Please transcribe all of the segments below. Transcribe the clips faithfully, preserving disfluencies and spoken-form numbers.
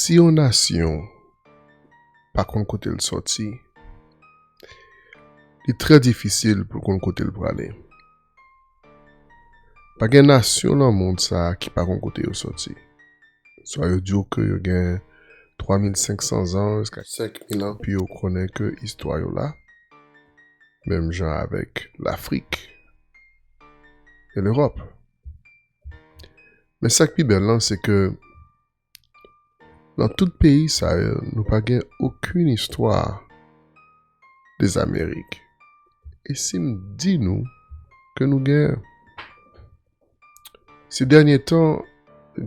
Si yon nasyon pa konn kote l sòti, li trè difisil pou l konn kote l prale. Pa gen nasyon nan mond sa a ki pa konn kote yo sòti. Swa yo di w ke yo gen twa mil senk san zan jiska senk mil an, epi yo konnen ke istwa yo la, menm jan avèk Lafrik e Lewòp. Men sa k pi bèl lan, se ke nan tout peyi sa yo, nou pa gen okenn istwa dè Zamerik. E si m di nou ke nou gen? Ces dènye tan,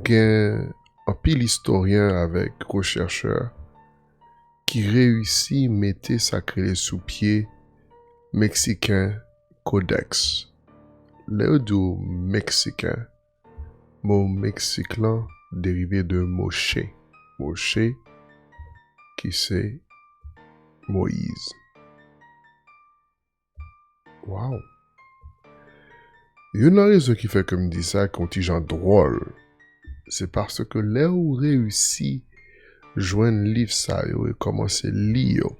gen anpil istoryen avèk rechèchè ki reyisi mete sa k rele sou pye Meksiken Codex. Lè yo di w Meksiken, mo Meksik lan derive de Moshe. Moshe, ki se Moyiz. Waw! Youn nan rezon ki fè ke m di sa, ki yon ti jan dwòl, se paske lè ou reyisi jwenn liv sa yo e kòmanse li yo,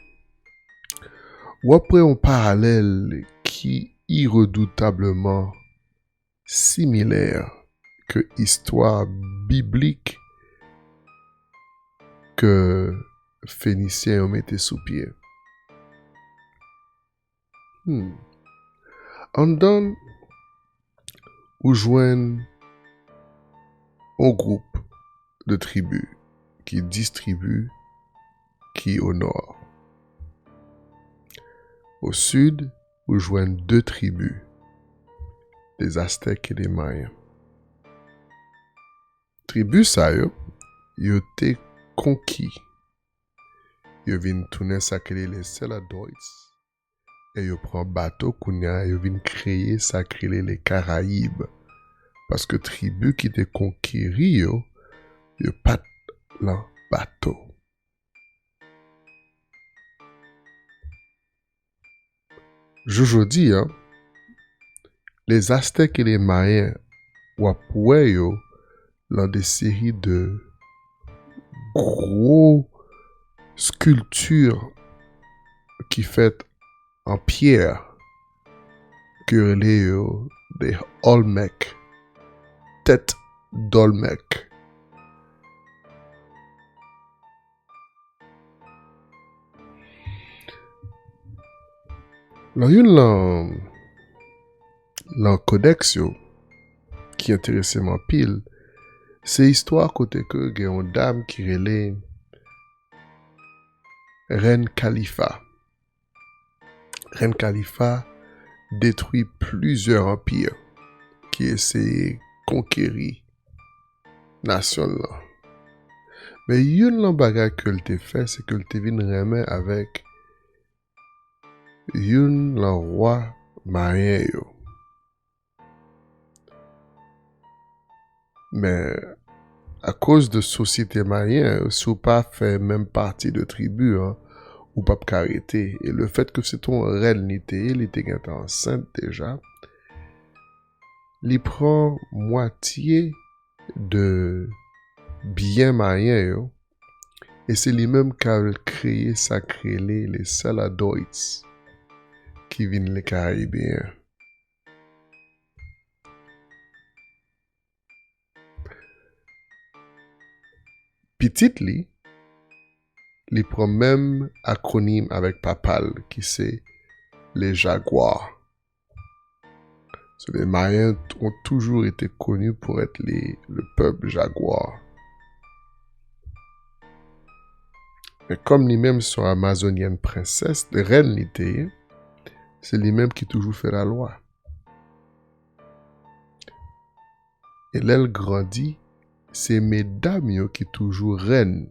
w ap wè yon paralèl ki iredoutableman similè ke istwa biblik ke Fenisyen yo mete sou pye. Hmm. Anndan, ou jwenn yon gwoup de tribi ki dis tribi ki o nò. O sid, ou jwenn de tribi, les Aztèques et les Mayens. Tribi sa yo, yo te konki. Yo vin tounen sa k rele les Céladoniens. E yo pran bato, kounye a, yo vin kreye sa k rele les Caraïbes. Paske tribi ki te konkeri yo, yo pa t lan bato. Jou jodi a, les Aztèques et les Mayens, w ap wè yo lan de seri de gwo skilti ki fèt an pyè, ke yo rele yo de Olmèk, tèt d'Olmèk. Nan youn lan, lan kodèks yo, ki enterese m anpil, se istwa kote ke gen yon dam ki rele Rèn Kalifa. Rèn Kalifa detwi plizyè anpi ki eseye konkeri nasyon l lan. Men youn lan bagay ke l te fè, se ke l te vin renmen avèk youn lan wa mayen yo. Men, akoz de sosyete mayen, si w pa fè menm pati de tribi an, ou p ap ka rete. E le fèt ke se te yon rèn li te ye, li te gentan ansent deja, li pran mwatye de byen mayen yo, e se li menm k al kreye sa k rele les Céladoniens, ki vin les Caraïbes. Pitit li, li pran menm akwonim avèk papa l, ki se les Jaguars. So, les Mayens ont toujours été connus pour être les, le peuple jaguar. Men kòm li menm se yon Amazonyèn prensès, rèn li te ye, se li menm ki toujou fè lalwa. E lè l grandi, se medam yo ki toujou rèn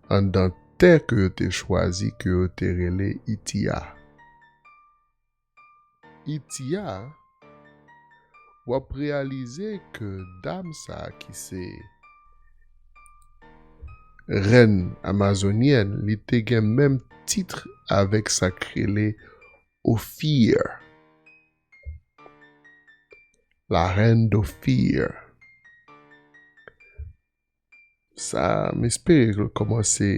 anndan tè ke yo te chwazi, ke yo te rele Itiya. Itiya, w ap reyalize ke dam sa a ki se rèn amazonyèn, li te gen menm tit avèk sa k rele Ophir. La reine d'Ophir. Sa, m espere ke l kòmanse,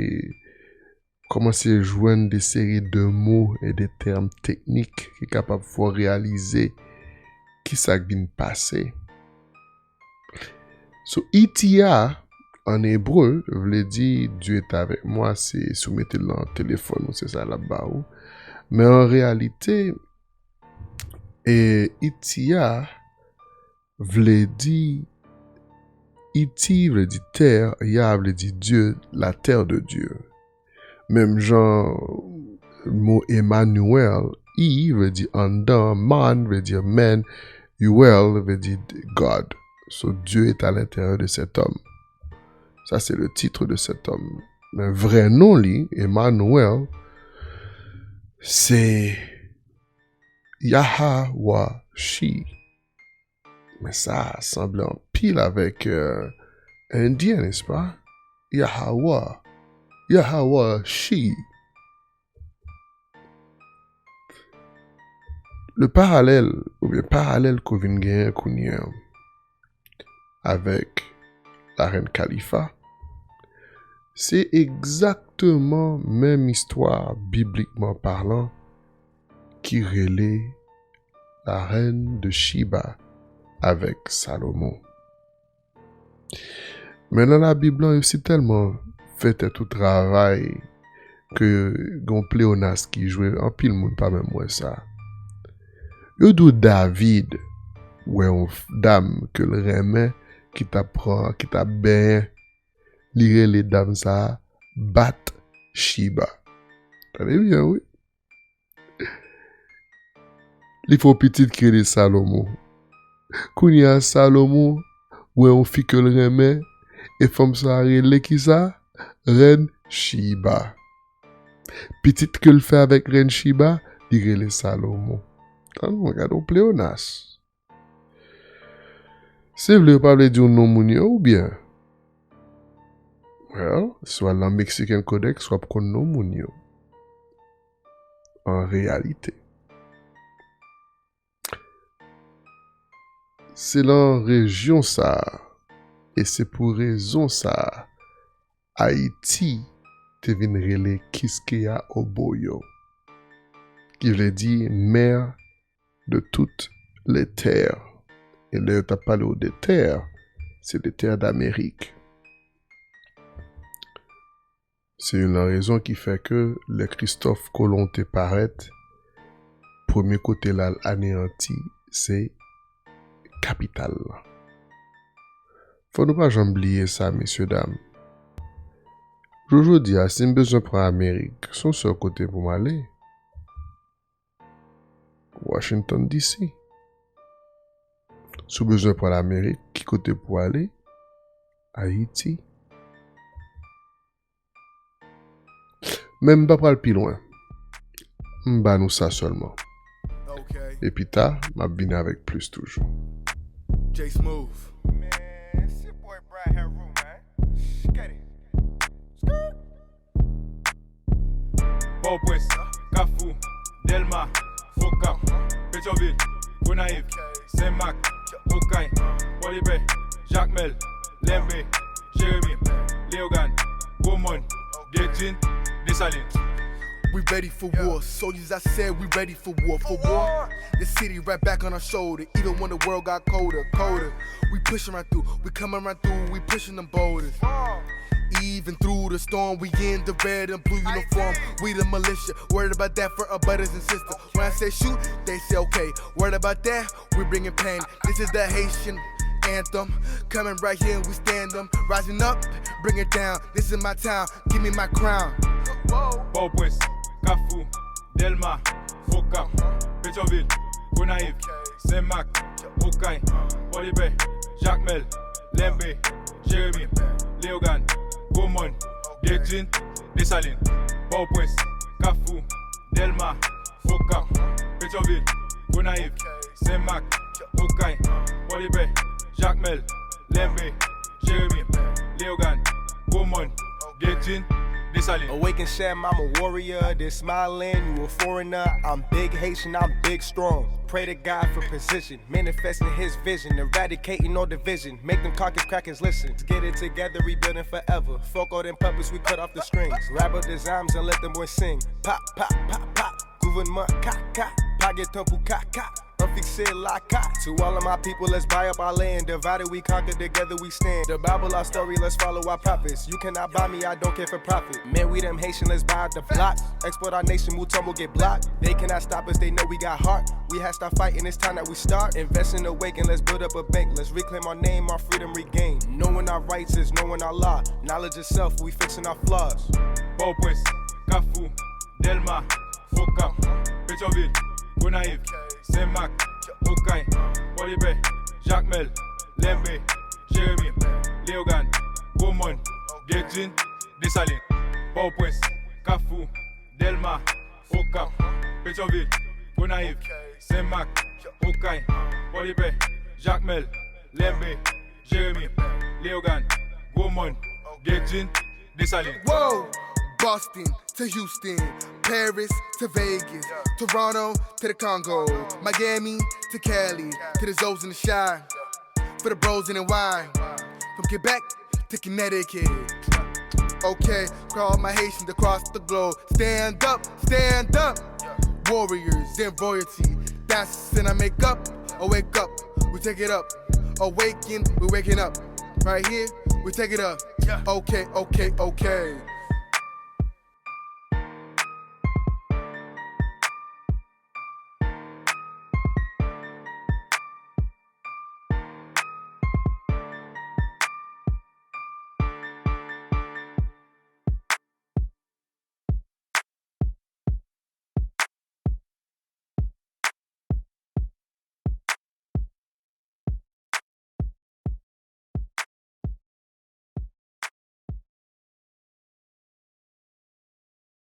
kòmanse jwenn de seri de mo e de tèm teknik ki kapab fè w reyalize ki sa k vin pase. So, E T A, an ebre, vle di Dieu est avec moi, se si w mete l nan telefòn ou, se sa l ap ba ou. Men an reyalite, e E T A vle di, E T vle di tè, Ya vle di Dieu, la terre de Dieu. Menm jan mo Emmanuel, I vle di anndan, Man vle di men, Uel vle di God. So Dieu est à l'intérieur de cet homme. Ça, c'est le titre de cet homme. Men vrè non li, Emmanuel, se Yahawah Shi. Men sa sanble anpil avèk, euh, Endyen, n'est-ce pas? Yahawah. Yahawah Shi. Le parallèle, oubyen paralèl ke w vin genyen kounye a avèk la reine Khalifa, se egzakteman menm istwa, biblikman palan, ki rele la reine de Sheba avèk Salomon. Men nan Labib lan, yo si tèlman fè tèt ou travay ke gen yon pleyonas ki jwe, anpil moun pa menm wè sa. Yo di w David wè yon f-, dam ke l renmen ki t ap pran, ki t ap benyen. Li rele dam sa a Bat Shiba. Tande byen, wi. Li fè yon pitit ki rele Salomon. Kounye a, Salomon wè yon fi ke l renmen, e fanm sa a rele kisa? Rèn Shiba. Pitit ke l fè avèk rèn Shiba, li rele Salomon. Tande, gade yon pleyonas. Se vle yo pa vle di w non moun yo, oubyen? Well, si w al nan Mexican Codex, w ap konn non moun yo. An reyalite. Se nan rejyon sa a, e se pou rezon sa a, Ayiti te vin rele Quisqueya Oboyo, ki vle di mè de toutes les terres. E lè yo t ap pale w de tè, se de tè Damerik. Se youn nan rezon ki fè ke lè Kristòf Kolon te parèt, premye kote l al aneyanti, se kapital lan. Fò nou pa janm bliye sa, mesye dam. Jou jodi a, si m bezwen pran Amerik, se yon sèl kote pou m ale. Washington D C. Si w bezwen pran Amerik, ki kote pou w ale? Ayiti. Men m pa pral pi lwen. M ba nou sa sèlman. E pita, m ap vini avèk plis toujou. J Smooth. Man, it's your boy Brad Haru, man. Shh, get it. Skirt. Pòtoprens, Kafou, Dèlma, Fokap, Petyonvil, Gonayiv, Senmak, Okay, Pòdepè, Jakmèl, Lenbe, Jeremi, Leyogàn, Gwomòn, Gèdjin, Desalin. We ready for war. Soldiers, I said we ready for war. For war. The city right back on our shoulder. Even when the world got colder, colder. We pushing right through. We coming right through. We pushing them boulders. Even through the storm, we in the red and blue uniform. We the militia, worried about that for our brothers and sisters. When I say shoot, they say okay. Worried about that, we bringing pain. This is the Haitian anthem. Coming right here, we stand 'em. Rising up, bring it down. This is my town, give me my crown. Pòtoprens, Kafou, Dèlma, Fokap, Petyonvil, Gonayiv, Senmak, Okay, Pòdepè, Jakmèl, Lenbe, Jeremi, Leyogàn, Gwomòn, Gèdjin, Desalin, Pòtoprens, Kafou, Dèlma, Fokap, Petyonvil, Gonayiv, Senmak, Okay, Pòdepè, Jakmèl, Lenbe, Jeremi, Leyogàn, Gwomòn, Gèdjin, Desalin. Awaken Shem, I'm a warrior. This my land, you a foreigner. I'm big Haitian, I'm big strong. Pray to God for position, manifesting his vision, eradicating all division. Make them cock his crackers listen. Get it together, rebuilding forever. Fuck all them puppets, we cut off the strings. Wrap up the zymes and let them boys sing. Pop, pop, pop, pop. Gouvènman kaka, pa gen tan pou kaka. An fikse laka. To all of my people, let's buy up our land. Divided we conquer, together we stand. The Bible our story, let's follow our prophets. You cannot buy me, I don't care for profit. Man, we them Haitian, let's buy out the block. Export our nation, Mutombo get blocked. They cannot stop us, they know we got heart. We had stop fighting, it's time that we start. Invest in Awaken, let's build up a bank. Let's reclaim our name, our freedom regained. Knowing our rights is knowing our law. Knowledge itself, we fixing our flaws. Pòtoprens, Kafou, Dèlma, Okap, Petyonvil, Gonayiv, Senmak, Okay, Pòdepè, Jakmèl, Lenbe, Jeremi, Leyogàn, Gwomòn, Gèdjin, Desalin, Pòtoprens, Kafou, Dèlma, Okap, Petyonvil, Gonayiv, Senmak, Okay, Pòdepè, Jakmèl, Lenbe, Jeremi, Leyogàn, Gwomòn, Gèdjin, Desalin. Whoa! Boston to Houston, Paris to Vegas, Toronto to the Congo, Miami to Cali, to the Zoes in the Chi, for the bros in the Y, from Quebec to Connecticut. Okay, call my Haitians across the globe. Stand up, stand up. Warriors and royalty. That's when I make up or wake up. We take it up. Awaken, we waking up. Right here, we take it up. Okay, okay, okay.